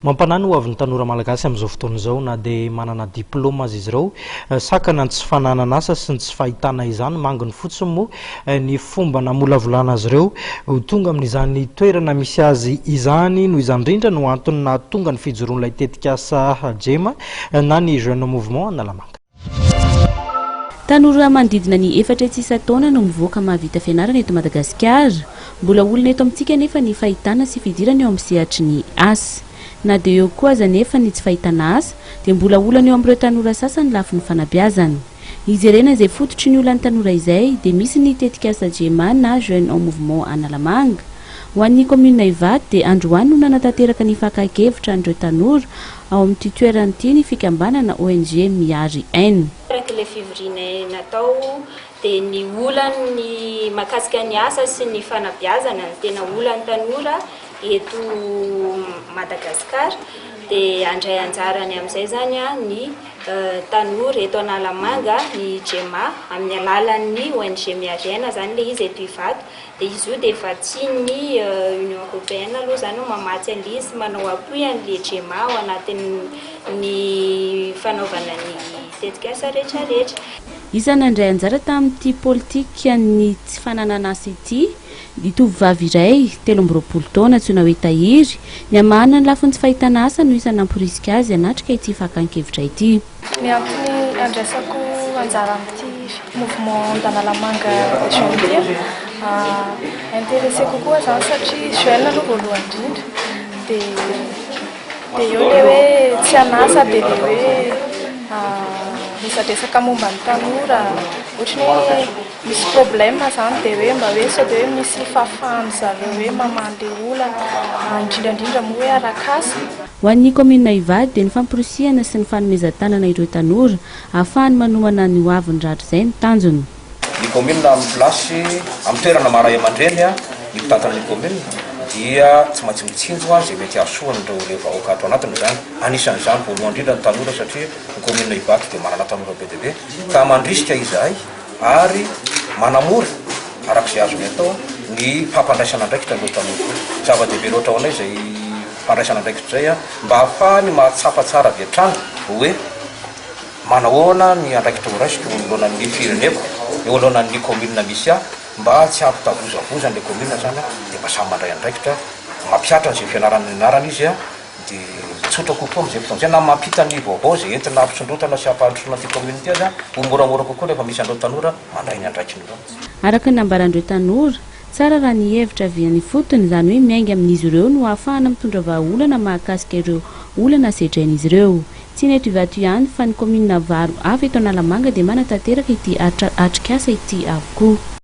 Mampanahy ny hoavin'ny tanora malagasy amin'izao fotoana izao na dia manana diplaoma aza izy ireo. Sakana ny tsy fananana asa sy ny tsy fahitana izany. Manginy fotsiny moa ny fomba namolavolana azy ireo ho tonga amin'izany toerana misy azy izany. Noho izany indrindra no antony nahatonga ny fijoroan'ilay tetikasa Jema na ny Jeune Mouvement Analamanga. Tanora manodidina ny 400 isan-taona no mivoaka mahavita fianarana eto Madagasikara. Mbola olana eto amintsika anefa ny fahitana sy fidirana eo amin'ny sehatry ny asa. Na dia eo koa aza anefa ny tsy fahitana asa dia mbola olana eo amin'ireo tanora sasany lafiny fanabeazana. Hijerena izay fototry ny olan'ny tanora izay dia misy ny tetikasa JEMA na Jeunes en Mouvement Analamanga. Ho an'ny kaominina Ivato dia androany no nanatanteraka ny fakan-kevitra an'ireo tanora ao amin'ity toerana ity ny fikambanana ONG Mihary Aina. Araka ilay fivorianay natao dia ny olan'ny mahakasika ny asa sy ny fanabeazana no tena olan'ny tanora eto Madagasikara dia handray anjarany amin'izay izany ny tanora eto Analamanga, ny JEMA, amin'ny alalan'ny ONG Mihary Aina izany ilay izy eto Ivato. Dia izy io dia vatsian'ny Union Européenne aloha izany no mamatsy an'ilay izy sy manao appui an'ilay JEMA ao anatin'ny fanaovana ny tetikasa rehetra rehetra. Isan'ny nandray anjara tamin'ity politikan'ny tsy fananan'asa ity ny tovovavy iray, 23 taona, antsoina hoe Tahiry. Ny hamahana ny lafiny tsy fahitana asa no isan'ny namporisika azy hanatrika ity fakan-kevitra ity. Ny antony andraisako anjara amin'ity mouvement d'Analamanga jeune ity intéressé kokoa zany satria jeune aloha voalohany indrindra dia dia eo ilay hoe tsy an'asa dia ilay hoe resadresaka momba ny tanora ohatran'ny hoe misy problème zany dia hoe mba hoe sao dia hoe misy fahafahan'ny zareo hoe mamaha an'ilay olana indrindra indrindra moa hoe arak'asa. Ho an'ny kaominina Ivato dia ny famporisihana sy ny fanomezan-tanana ireo tanora ahafahany manomana ny ho aviny rahatrizay ny tanjona. Ny kaominina amin'ny place, amin'ny toerana maha ray aman-dreny ny mpitantana ny kaominina dia tsy maintsy mitsinjo izay mety hahasoa an'ireo ireo vahoaka ato anatiny izany. Anisan'izany voalohany indrindra ny tanora satria ny kaominina Ivato dia manana tanora be dia be ka mandrisika izahay ary manamora araka izay azony atao ny fampandraisana andraikitra an'ireo tanora ireo. Zava-dehibe loatra ho anay izay fandraisana andraikitra izay mba hahafahany mahatsapa tsara avy hatrany hoe manahoana ny andraikitra horaisiko eo anoloanan'ny fireneko, eo anoloanan'ny kaominina misy ahy, mba tsy hampitavozavoza an'ilay kaominina izany dia mba samy mandray andraikitra, mampihatra an'izay fianarana nianarana izy dia tsotra kokoa amin'izay fotoana izay na mampita ny vaovao izay entina hampisondrotana sy hampandrosoana ity kaominina ity aza ho moramora kokoa rehefa misy an'ireo tanora mandray ny andraikiny ireo. Araka ny nambaran'ireo tanora, tsara raha ny hevitra avy any ifotony, izany hoe miainga amin'izy ireo no ahafahana mitondra vahaolana mahakasika ireo olana sedrain'izy ireo. Tsy ny eto Ivato ihany fa ny kaominina valo hafa eto Analamanga dia manatanteraka ity atrikasa ity avokoa.